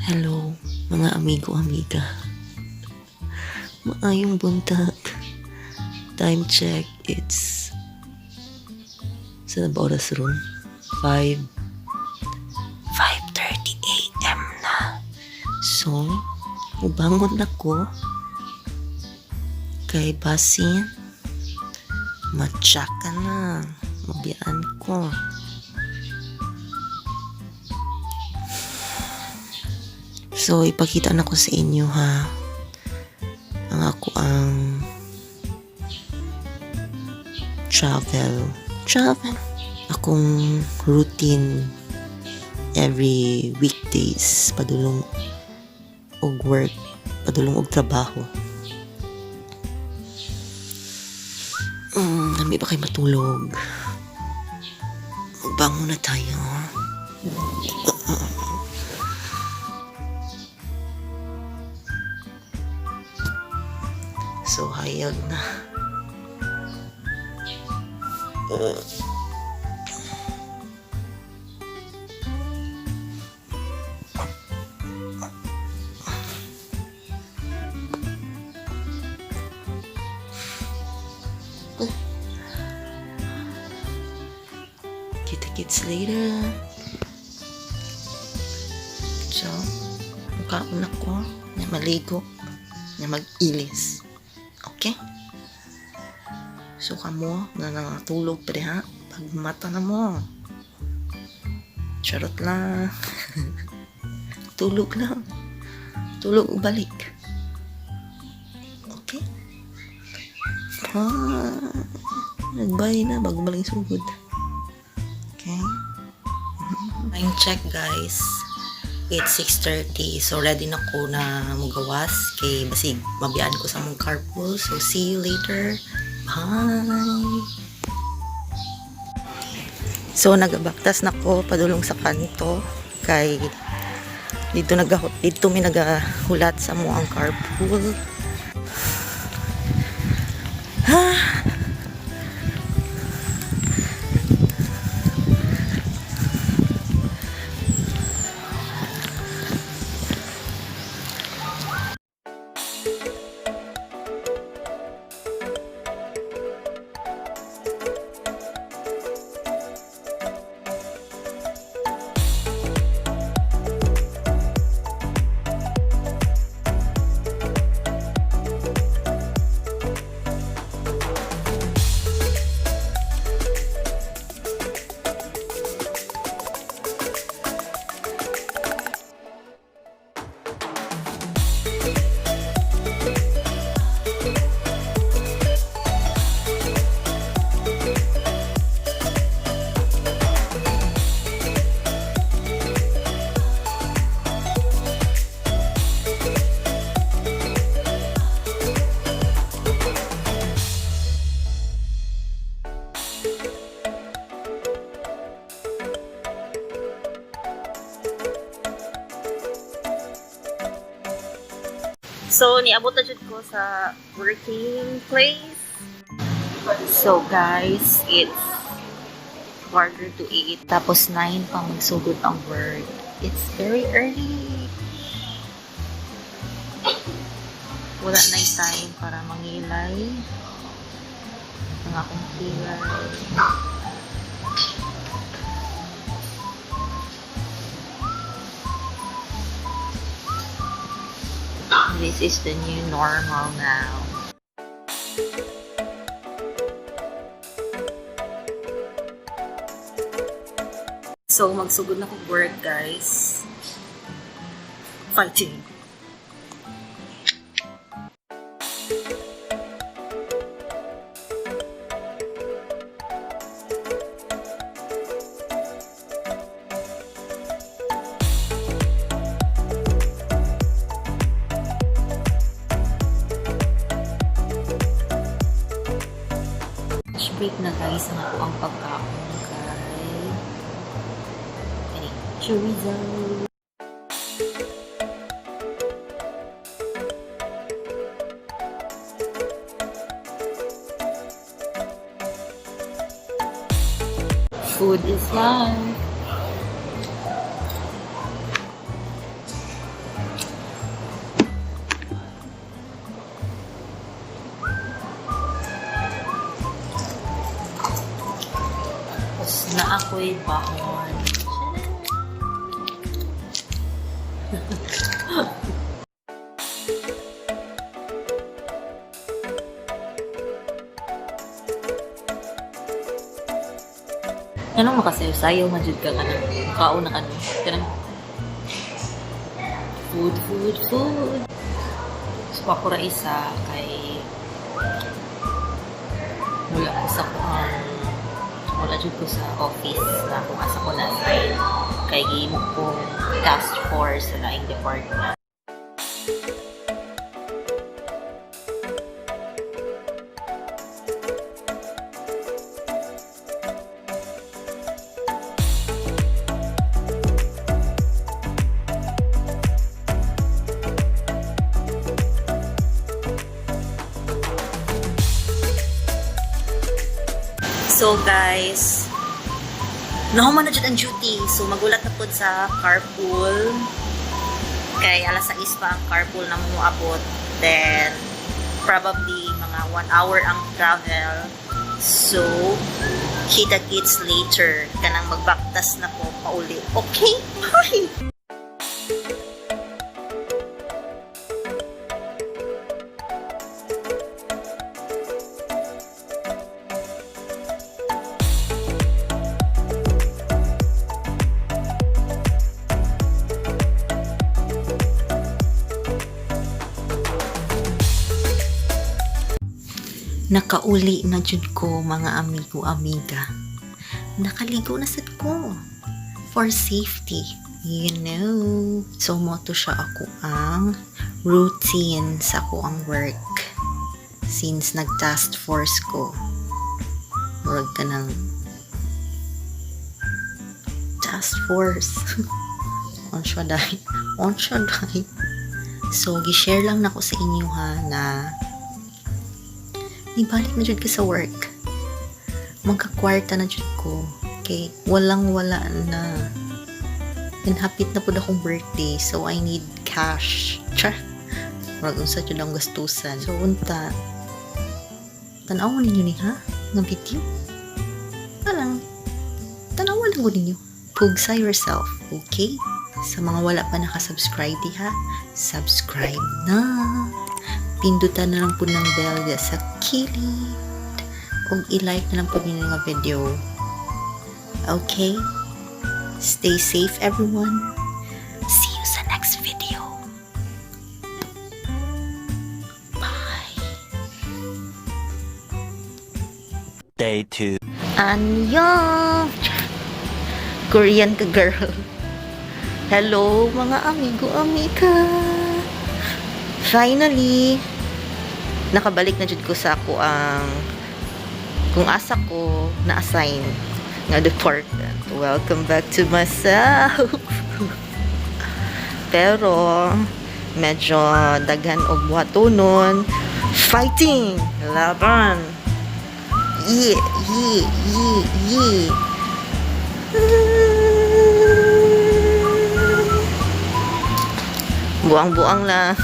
Hello, mga amigo, amiga. Maayong buntag. Time check, it's, unsa na ba oras ron? 5 5:30 a.m. na. So, mubangon na ko kay basin matsaka na mabiyaan ko. So, ipakita na ko sa inyo ha. Ang ako ang travel. Travel. Akong routine every weekdays padulong og work, padulong og trabaho. Lami ba kay matulog? Magbangon na tayo. So, hayag na. Kita-kits later. So, mukaon ako, na maligo, na mag-ilis. Okay? So, kamo na nangatulog pa diha, pagmata na mo. Charot lang. Tulog lang. Tulog ug balik. Okay? Bye. Nagbye na bago maling sugod. Okay? Time check, guys. It's 6:30. So ready na ko na mugawas kay basig mabiyaan ko sa among carpool. So see you later. Bye. So nagabaktas na ko padulong sa kanto kay dito mi nagahulat sa mo ang carpool. Ah. So, niabot na jud ko sa working place. So, guys, it's 7:45. Tapos, 9 pa magsugod ang work. It's very early. Wala na time para mangilay. Ang akong kilay. This is the new normal now. So, magsugod na ko work, guys. Fighting! Lunch break na, guys, ang ako ang pagkaon kay kani chorizo. Food is life. Tapos na ako'y baon. Anong makasayo-sayo man jud ka kanang kaon na kanu kanang food, food, food. So ako ra isa kay wala ko sa kuang, wala jud ko sa office na kung asa ko na-assign kay gihimo kong task force sa laing department. So guys, nahuman na jud ang duty. So magulat na pud sa carpool. Kay alas 6 pa ang carpool na muabot. Then probably mga 1 hour ang travel. So kita kits later, kanang magbaktas na ko pauli. Okay? Bye! Nakauli na jud ko, mga amigo amiga. Nakaligo na sad ko. For safety. So mao to siya ako ang routine sa ako ang work. Since nag-task force ko. Murag ka ng task force. On siya dahil. On siya dahil. So, gi-share lang nako sa inyo ha na ibalik na jud ko sa work. Magkakwarta na jud ko. Okay, walang wala na. And hapit na pud akong birthday, so I need cash. Char. Murag unsa jud ang gastusan. So unta, tan-awon ninyo ni ha nga video. Alang, tan-awan lang ko ninyo. Pugsa yourself, okay? Sa mga wala pa nakasubscribe diha, subscribe na. Pindutan na lang po ng bell diha sa kilid. Ug i-like na lang po ninyo nga video. Okay? Stay safe, everyone. See you sa next video. Bye! Day 2. Annyeong! Korean ka, girl. Hello, mga amigo, amiga. Finally, nakabalik na jud ko sa ako ang kung asa ko na-assign nga department. Welcome back to myself. Pero, medyo daghan og buhatonon. Fighting! Laban! Yeah. Buang-buang lang.